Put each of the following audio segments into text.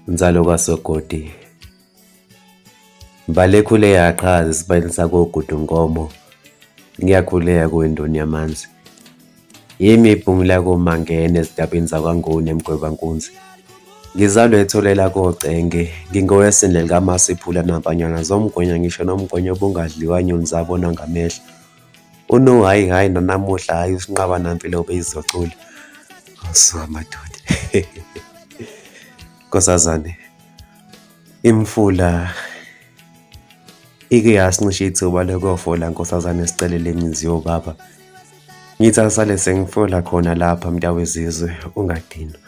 Nzalo kaSogodi. Mbali ekhule yaqhaza esibayeni sakoGudu Nkomo. Ngiyakhuleka kuwe Ndoni yamanzi. Yimi ibhungu lakoMangena ezindabeni zakwaNguni eMgwebankunzi. Ngizalwe etholela koCenge, ngingowesine likaMasiphula nampanyana zomgwenya ngisho nomgwenya obungadliwa nyoni zabonwa ngamehlo. Uno hhayi hhayi nanamuhla hhayi usinqaba nampilo beyizocula. Awusuka madoda. Nkosazane, imfula ike yasincisha ithuba lokuyofola nkosazane sicelele imizi yobaba. Ngithi asale sengifola khona lapha mntawezizwe ungadinwa.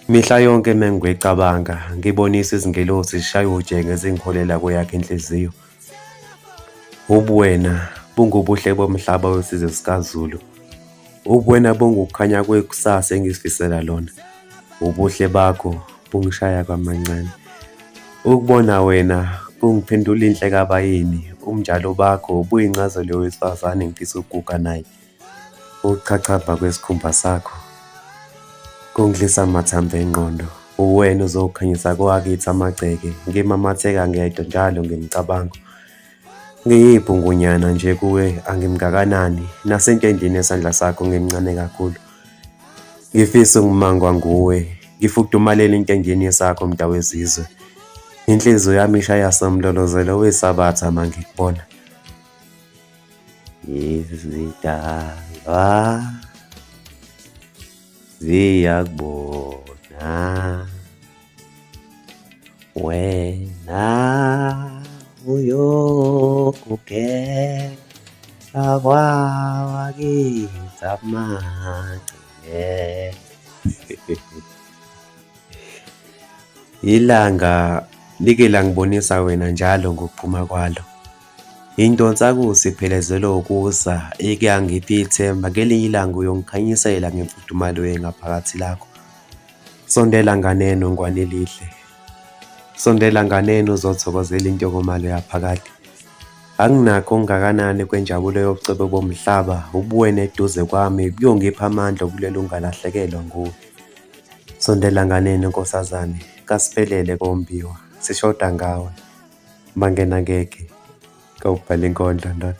Mihla yonke mengicabanga ngibonisa izingelosi zishaya ujenge zingiholela kweyakhe inhliziyo. Ubuwena bungubuhle bomhlaba wesizwe sikaZulu. Ubuwena bungukukhanya kwekusasa engizifisela lona. Ubuhle bakho bungishaya kwamancane. Ukubona wena kungiphendula inhlekabayeni. Ubunjalo bakho buyincazelo yowesifazane engifisa ukuguga naye. Ukuchachamba kwesikhumba sakho kungidlisa amathambo engqondo. Uwena ozokhanyisa kowakithi amagceke, ngimamatheka ngedwa njalo ngemicabango. Ngiyibhungunyana nje kuwe angimngakanani, nasentendeni yesandla sakho ngimncane kakhulu. Ngifisa ukumangwa nguwe, ngifudumalele intendeni yesakho mntawezizwe. Inhliziyo yami ishaya somlolozelo wesabatha mangikubona. Izidalwa ziyakubona wena uyogugela kwawakithi amagceke. Ilanga like langibonisa wena njalo ngokuphuma kwalo. Indonsakusa iphelezelwe ukusa, ike yangipha ithemba ngelinye ilanga uyongikhanyisela ngemfudumalo yengaphakathi lakho. Sondela nganeno ngwane elihle. Sondela nganeno uzothokozela intokomalo yaphakade. Anginakho okungakanani kwenjabulo yobucebo bomhlaba, ubuwena eduze kwami buyongipha amandla okulwela ukungalahlekelwa nguwe. Sondela nganeno nkosazane, kasiphelele kombiwa, sishoda ngawe. Mangena ngeke. Kawubhale inkondlo ndoda.